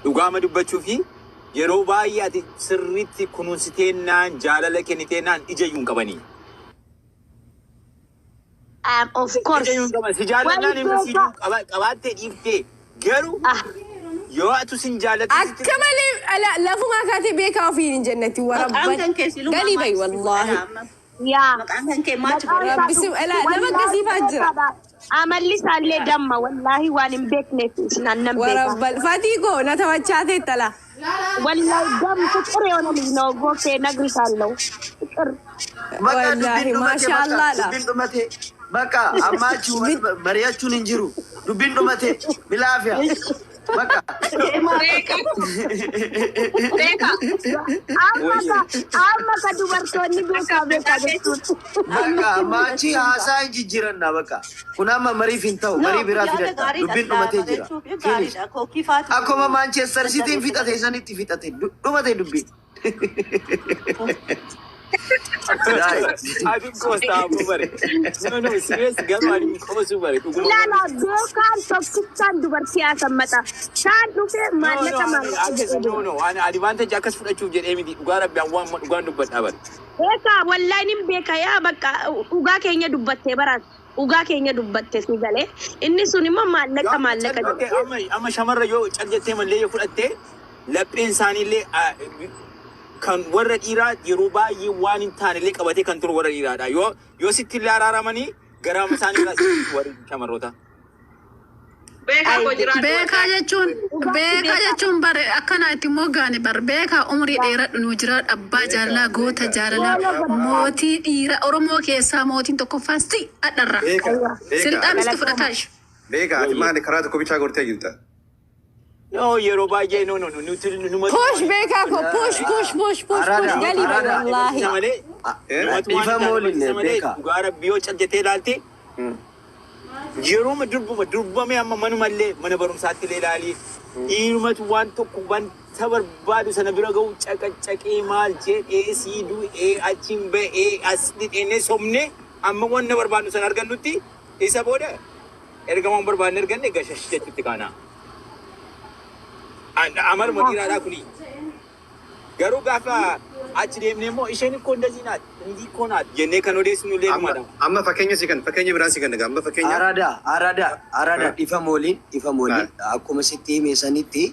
Speaker 7: dhugaama dubbachuu fi yeroo baay'ee ati sirriitti kunuunsiteennaan, jaalala kenniteennaan ija iyyuu hin qabanii.
Speaker 2: Of course.
Speaker 7: Ija iyyuu hin qaban. Si jaallannaan inni si qabaattee dhiiftee garuu Yoo atu sin jaallatu
Speaker 9: Akka malee ala lafumaa kaatee beekaa ofiin hin jennati
Speaker 8: Maqaan
Speaker 9: warabban.
Speaker 8: kan kee silumaa
Speaker 9: Galii bahi
Speaker 8: maal si
Speaker 9: wallaahi.
Speaker 8: godha amma?
Speaker 2: Yaa.
Speaker 8: Maqaan kan kee maal si
Speaker 2: Maqaan
Speaker 8: godha?
Speaker 2: isaa
Speaker 9: Rabbi si ala nama akkasii fa'aa jira.
Speaker 2: Amalli isaallee damma wallaahi waan hin beekneef isin annan beeka.
Speaker 9: Warabbal fatii koo na tawachaa teettala.
Speaker 2: Wallaahi dam ፍቅር የሆነ ልጅ ነው። ጎፌ እነግርሻለሁ። ፍቅር
Speaker 10: Bakka
Speaker 9: Wallaahi
Speaker 10: dubbiin dhumate bakka
Speaker 9: maashaallaadha.
Speaker 10: dubbiin dhumate bakka amma achi mari'achuun hin jiru dubbiin dhumate bilaafiya bakka.
Speaker 6: Beeka.
Speaker 2: amma ka amma ka dubartoonni beekaa beekaa jechuun.
Speaker 10: Bakka amma achi haasaa hin jijjiiranna bakka kun amma mariif hin ta'u
Speaker 8: No,
Speaker 10: marii biraa
Speaker 8: yaada
Speaker 10: fidadha
Speaker 8: gaariidha
Speaker 10: dubbiin
Speaker 8: silaa
Speaker 10: dhumatee jira.
Speaker 8: bareechuuf
Speaker 10: Finish.
Speaker 8: gaariidha. Kookii faatu
Speaker 10: Akkuma Manchester Cityin fixate sanitti fixate dhumate dubbiin. Daai.
Speaker 7: Ati qoostaa ammoo bare. No, no, serious garuu ani qoosuu bare. Dhuguma
Speaker 2: Ilaala beekaan tokkichaan dubartii haasammata. Saan dhufee
Speaker 7: No, no,
Speaker 2: maallaqa
Speaker 7: ani
Speaker 2: maallaqa
Speaker 7: akkas
Speaker 2: jedhee
Speaker 7: no, no, ani advantage akkas fudhachuuf jedhee miti. Dhugaa rabbi an waan dhugaan dubbadhaa bare.
Speaker 2: Beekaa wallaahi nin beeka yaa bakka dhugaa keenya dubbattee baraan dhugaa keenya dubbatte si galee inni sun immoo maallaqa maallaqa
Speaker 7: Okay,
Speaker 2: jedhe.
Speaker 7: amma amma shamarra yoo cal jettee mallee yoo fudhatte lapheen isaaniillee kan warra dhiiraa yeroo baay'ee waan hin taane illee qabatee kan turu warra dhiiraadha. Yoo yoo sitti illee araaramanii garaama isaanii irraa sitti warri shamarroota.
Speaker 6: Beekaa koo jiraadhu
Speaker 5: Beekaa
Speaker 6: wallaahi.
Speaker 5: jechuun beekaa jechuun bare akkana itti moggaane bar beekaa umrii dheeradhu nuu jiraadhu abbaa
Speaker 11: Beekaa
Speaker 5: jaalalaa goota
Speaker 11: beekaa
Speaker 5: jaalalaa mootii dhiira Oromoo keessaa mootiin tokkoffaan si adharra.
Speaker 11: beekaa beekaa
Speaker 5: Silxaan itti fudhataash.
Speaker 11: beekaa ati maali karaa tokko bichaa gortee jirta.
Speaker 7: No, yeroo baay'ee no, no, no, nuti numatu
Speaker 9: Push beekaa koo push push push push push
Speaker 10: Araada
Speaker 9: galii bahi
Speaker 10: araada
Speaker 9: wallaahi.
Speaker 7: barsiisa malee
Speaker 11: Eh?
Speaker 7: numatu waan
Speaker 10: dhiifa
Speaker 7: hin taane
Speaker 10: moolinne
Speaker 7: barsiisa malee
Speaker 10: beekaa.
Speaker 7: dhugaa rabbi yoo cal jettee ilaalte yeroo durbuma durbame amma manumallee mana barumsaatti illee ilaalii dhiirumatu waan tokko wanta barbaadu sana bira ga'u caqacaqee maal jedhee sii du'ee achiin ba'ee as dhidheennee somne amma wanna barbaadnu sana argannutti isa booda erga waan barbaadne arganne gashash jechutti kaana. Amaluma dhiiraadhaa kuni. Garuu gaafa achi deemnee immoo isheen ikkoo እንደዚህ ናት እንዲህ እኮ ናት jennee kan odeessinu illee
Speaker 11: Amma
Speaker 7: dhumadha.
Speaker 11: amma fakkeenya si kan fakkeenya biraan si kan amma fakkeenya.
Speaker 10: Araada araada araada dhifa mooliin dhifa mooliin akkuma sitti hime sanitti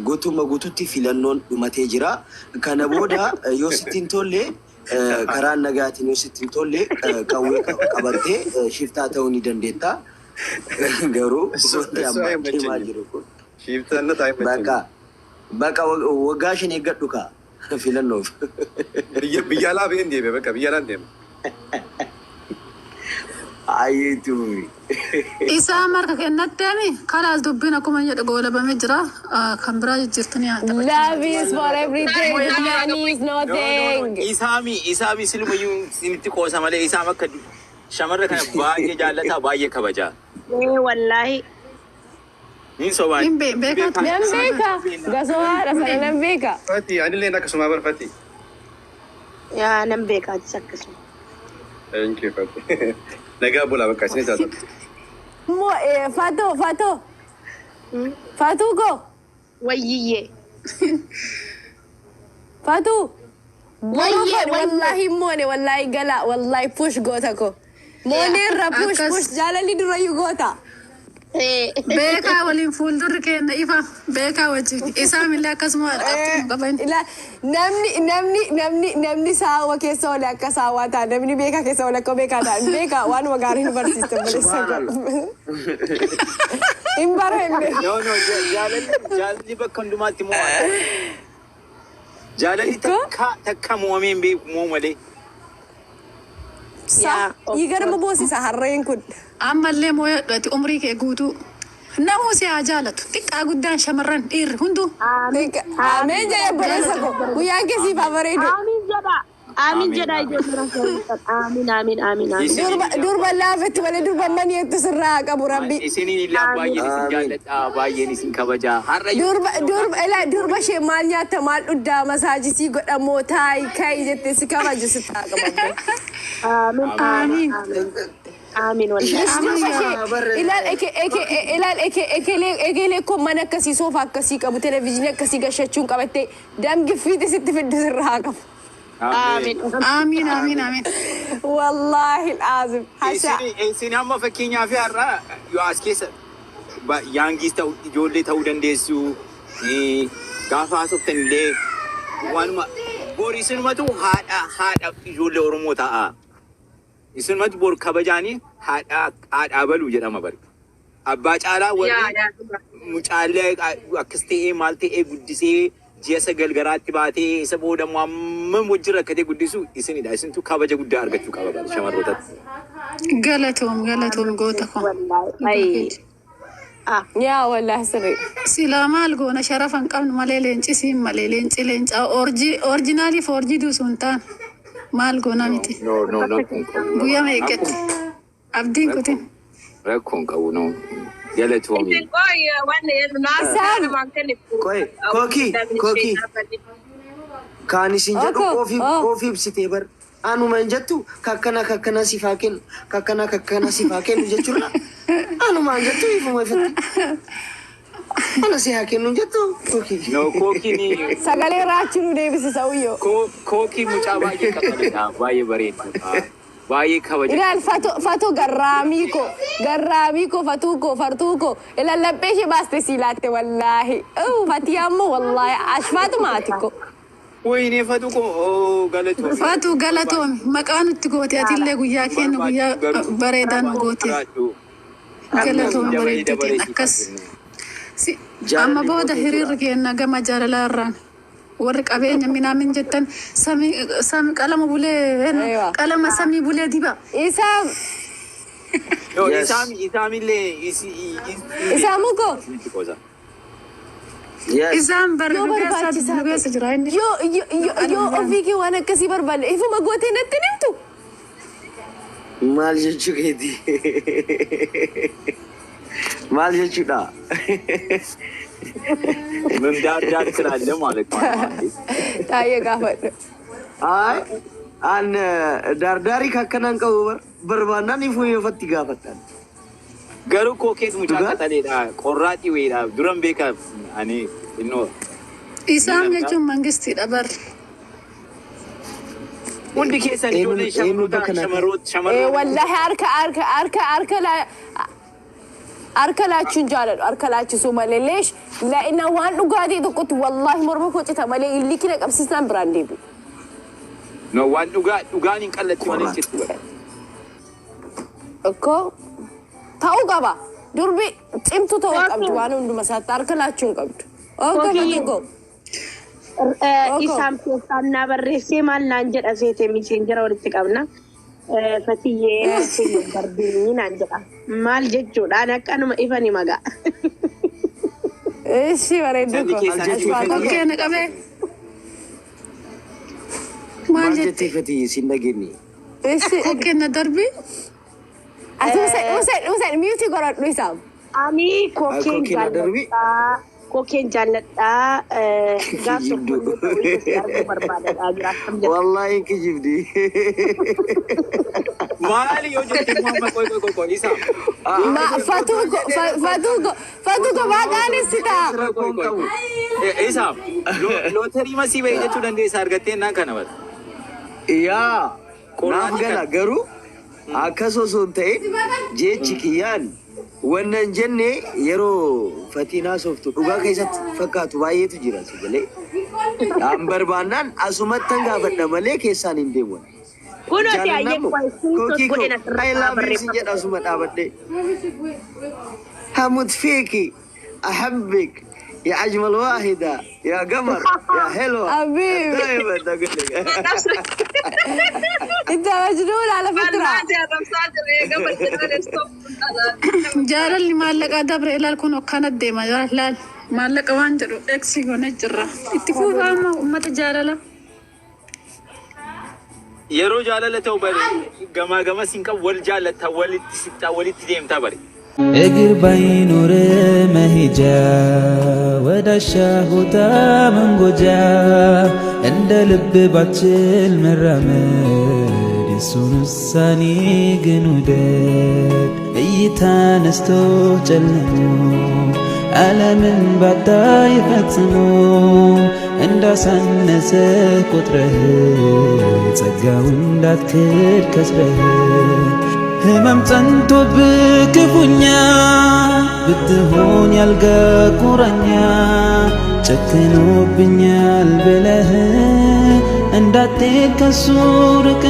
Speaker 10: guutummaa guututti filannoon dhumatee jira. Kana booda yoo sitti hin tolle karaa nagaatiin yoo sitti hin tolle qawwee qabattee shiftaa ta'uu ni dandeetta. Garuu
Speaker 11: እሱ
Speaker 10: wanti
Speaker 11: እሱ
Speaker 10: amma deemaa
Speaker 11: አይመቸኝም።
Speaker 10: jiru kun
Speaker 11: Shiftannat አይመቸኝም።
Speaker 10: bakka bakka waggaa shan eeggadhu kaa filannoof.
Speaker 11: Biyya biyya alaa ba'een deeme bakka biyya alaan deema.
Speaker 10: Ayyeetu.
Speaker 5: Isaa marka kennatteemi kalaas dubbiin akkuma jedhu goolabamee jira. Kan biraa jijjiirtanii haa taphachuu.
Speaker 9: Love is for everything. Money is
Speaker 7: No, no, no.
Speaker 9: nothing.
Speaker 7: Isaami isaami silumayyuu isinitti qoosa malee isaam akka shamarra kana baay'ee jaallataa baay'ee kabajaa.
Speaker 2: Ee wallaahi
Speaker 7: Niin sobaan.
Speaker 5: Hin beekaatu.
Speaker 9: Nan beeka. Gasoo haadha sana nan beeka.
Speaker 11: Fati anillee akkasuma barfati.
Speaker 2: yaa nan beekaatis akkasuma.
Speaker 11: Thank you Fati. Nagaa bulaa bakka isin taatu.
Speaker 9: Immoo Fatoo Fatoo. Fatuu koo.
Speaker 2: Wayyiyyee.
Speaker 9: Fatuu.
Speaker 2: Wayyee
Speaker 9: Wallaahi moone wallaahi gala wallaahi push goota ko. Mooneerra push
Speaker 5: Akkas.
Speaker 9: push jaalalli durayyuu goota.
Speaker 5: Beekaa waliin fuuldurri keenya ifa beekaa wajjin isaamillee akkasuma qabxii qaban.
Speaker 9: Namni namni namni namni saawwa keessa oole akka saawwaa ta'a namni beekaa keessa oole akka beekaa ta'a beekaa waanuma gaarii nu barsiiste balleessa hin barreenne.
Speaker 7: No, no, jaalalli jaalalli bakka hundumaatti mo'ata. Jaalalli takka takka mo'amee hin beeku moo malee.
Speaker 9: Sa dhiigarma boosisa harreen kun.
Speaker 5: Ammallee mooyadhu ati umrii kee guutuu. Namuu si haa jaalatu xiqqaa guddaan shamarran dhiirri hunduu.
Speaker 9: Ameen jedhe obboleessa koo guyyaan kee siif haa bareedu.
Speaker 2: Amiin jedha. Amiin jedha ijoolleen keessan. Amiin amiin amiin amiin.
Speaker 9: Durba durba laafetti malee durba mani'eettu sirraa haa qabu rabbi.
Speaker 7: Isiniin illee baay'een isin jaalladha baay'een isin kabajaa. Har'a
Speaker 9: Durba durba ilaa durba ishee maal nyaatta maal dhuddaa masaajisii godhamoo taayi kayi jettee si kabaju si taa qabamte.
Speaker 2: Amiin amiin amiin wallaahi.
Speaker 9: Durba ishee ilaal eke eke ilaal eke ekelee ekelee koo mana akkasii soofaa akkasii qabu televezyiinii akkasii gashachuun qabattee damgiffiiti sitti fiddu sirraa haa qabu.
Speaker 2: Amiin.
Speaker 5: Amiin amiin amiin.
Speaker 9: Wallaahi laazim. Hashaa.
Speaker 7: Isin amma fakkeenyaaf har'a yoo as keessa Youngiis ta'u, ijoollee ta'uu dandeessu. Gaafa haasoftan illee waanuma bor isinumatu haadha ijoollee Oromoo ta'a. Isinumatu bor kabajaanii haadhaa baluu jedhama bari. Abbaa caalaa warri mucaallee akkas ta'ee maal ta'ee guddisee ji'a 9 garaatti baatee isa booda immoo hammam wajjin rakkatee guddisu isinidha. Isintu kabaja guddaa argachuu qaba bari shamarrootatti.
Speaker 5: Galatoom, galatoom, goota koo.
Speaker 2: Wallahi.
Speaker 9: Yaa wallaahi, sirrii.
Speaker 5: Silaa maal goona, sharafa hin qabnu malee, leenci siin malee, leenci leencaa originalii foorjii duusu hin taane maal goona miti.
Speaker 7: No, no, rakkoon qabu.
Speaker 5: Guyyaa meeqatti abdiin kutin.
Speaker 7: Rakkoon qabu, no. Galatoomi.
Speaker 10: Qoy, kookii, kookii. Kaan isin jedhu
Speaker 9: Oko,
Speaker 10: koofii
Speaker 9: oh.
Speaker 10: koofii ibsitee bar. Anuma hin jettu, kakkana kakkana siif haa kennu, kakkana kakkana siif haa kennu jechuudha. Anuma hin jettu, ifuma ifatti. Ana si haa kennu hin jettu kookii.
Speaker 7: No, kookiin
Speaker 9: Sagalee raachuu nu deebisisa uyyoo.
Speaker 7: Kookii mucaa baay'ee qaxaleedha. Baay'ee bareedudha. Baay'ee kabaja.
Speaker 9: Ilaal, fato garraamii koo, garraamii koo, fatuu koo, fartuu koo, ilaal, laphee ishee baaste sii laatte wallaahi. Fatii ammoo wallaahi ashfaatu maati koo.
Speaker 7: Wayinee, fatu koo, oh, galatoomi.
Speaker 5: Faatu, galatoomi, maqaa nutti goote, atillee guyyaa keenya guyyaa bareedaa nu goote. Galatoomi, bareedduu ta'e akkas. Amma booda hiriirri keenya gama jaalalaa irraan warri qabeenya minaamin jettan samii samii qalama bulee
Speaker 9: Aywa.
Speaker 5: qalama samii bulee diba.
Speaker 9: Isaam.
Speaker 7: No,
Speaker 10: Yes.
Speaker 7: isaamillee isi
Speaker 9: Isaamuu koo.
Speaker 7: qosa.
Speaker 10: Yes.
Speaker 5: Isaan barri
Speaker 9: Yoo
Speaker 5: nu keessa
Speaker 9: barbaachisaa
Speaker 5: nu keessa jira inni.
Speaker 9: Yoo ofii kee waan akkasii barbaadde ifuma gootee natti himtu.
Speaker 10: Maal jechuu keeti? Maal jechuudha?
Speaker 7: ምን ዳር ዳር ስላለ ማለት ነው።
Speaker 9: Taa'ee gaafadhu.
Speaker 10: Ay, an daardaarii kakkanaan qabu bar barbaannaan ifuma ifatti gaafadhaan.
Speaker 7: Garuu kookeet mucaa
Speaker 10: Dhugaa?
Speaker 7: qaxaleedha. Qorraaxii wayiidha. Duran beeka ani innoo.
Speaker 5: Isaan jechuun mangistiidha bar.
Speaker 7: Hundi keessan ijoollee
Speaker 10: Eenyu
Speaker 7: shamarroota
Speaker 10: bakka naa
Speaker 7: shamarroota
Speaker 9: Eh,
Speaker 7: shamarroota.
Speaker 9: wallahi harka laachuun jaaladhu, harka laachisuu malee leesh laa'ina waan dhugaatii tokkotti wallahi morma koo cita malee illi kina qabsiisnaan biraan deebi'u.
Speaker 7: No, waan dhugaa dhugaan hin qallatti malee jettu bara.
Speaker 9: Ikkoo ta'uu qaba. Durbi cimtuu ta'uu qabdi, waan hunduma isaatti harka laachuu hin qabdu. Oogga
Speaker 2: Kookii.
Speaker 9: Fatuu. Oko.
Speaker 2: Isaan keessaan naa barreessee maal naan jedha seete, messenger walitti qabna. Fatiyyee, kokkee darbinii naan jedha. Maal jechuudha? Ani akkanuma ifani magaa.
Speaker 9: Ishi bareedduu
Speaker 7: Sadi
Speaker 9: koo.
Speaker 7: keessaan
Speaker 10: Maal
Speaker 7: jechuun
Speaker 5: Kokkee na qabee. Maal
Speaker 10: Maal
Speaker 5: jette?
Speaker 10: jettee fati sin dhageenye?
Speaker 9: Ishi.
Speaker 5: Kokkee na darbi.
Speaker 9: Ati useen useen useen mute godhadhu isaam.
Speaker 2: Ani kokkeen
Speaker 10: Kokkee na darbi?
Speaker 2: jaalladhaa. Kokkeen jaalladhaa. Gaaf
Speaker 10: Kijibdu.
Speaker 2: tokko illee ta'uu arguu barbaadadhaa jira. Akkam jedha.
Speaker 10: Wallaahi kijibdi.
Speaker 7: Maali yoo jette immoo amma qoy qoy qoy qoy isaa.
Speaker 9: Ma fatuu koo, fatuu koo, fatuu koo, baaqaanis ta'a.
Speaker 7: Qoy qoy qoy. Isaa lootarii masii bahee jechuu dandeessa argattee naan kana bara.
Speaker 10: Yaa, naaf gala, garuu akkas osoo hin ta'in jechi kiyyaan wanna hin jenne yeroo fatiin haasoftu dhugaa keessatti fakkaatu baay'eetu jira si galee. An barbaannaan asumattan gaafadha malee keessaan hin deemu.
Speaker 2: Kunooti ayyee
Speaker 10: Jaalannamu
Speaker 2: screenshot
Speaker 10: kookii koo
Speaker 2: godhen
Speaker 10: I
Speaker 2: asirratti
Speaker 10: love you sin
Speaker 2: barreeffama.
Speaker 10: jedha asuma dhaabadhe. هموت فيكي، أحبك يا أجمل واحدة، يا قمر، يا حلوة يا
Speaker 9: حبيبي.
Speaker 10: دايما أقول لك.
Speaker 9: انت مجنون على فكرة.
Speaker 5: Jaalalli maallaqaa dabre, ilaal, kun akkana deema, laal, maallaqa waan jedhu eeksi goone jirra. Itti fuufaa amma uummata jaalala.
Speaker 7: Yeroo jaalala ta'u bare gamaa gamas hin qabu, wal jaallatta, walitti siqxaa, walitti deemtaa bare.
Speaker 12: እግር ባይኖር መሄጃ፣ ወዳሻ ቦታ መንጎጃ፣ እንደ ልብ ባችል መራመድ፣ የሱን ውሳኔ ግን ውደድ። እይታ ነስቶ ጨልሞ ዓለምን ባታይ ፈጽሞ፣ እንዳሳነሰ ቆጥረህ ጸጋው እንዳትክድ ከስረህ። ህመም ጸንቶብህ ክፉኛ ብትሆን ያልጋ ቁራኛ ጨክኖብኛል ብለህ እንዳትሄድ ከሱ ርቀህ።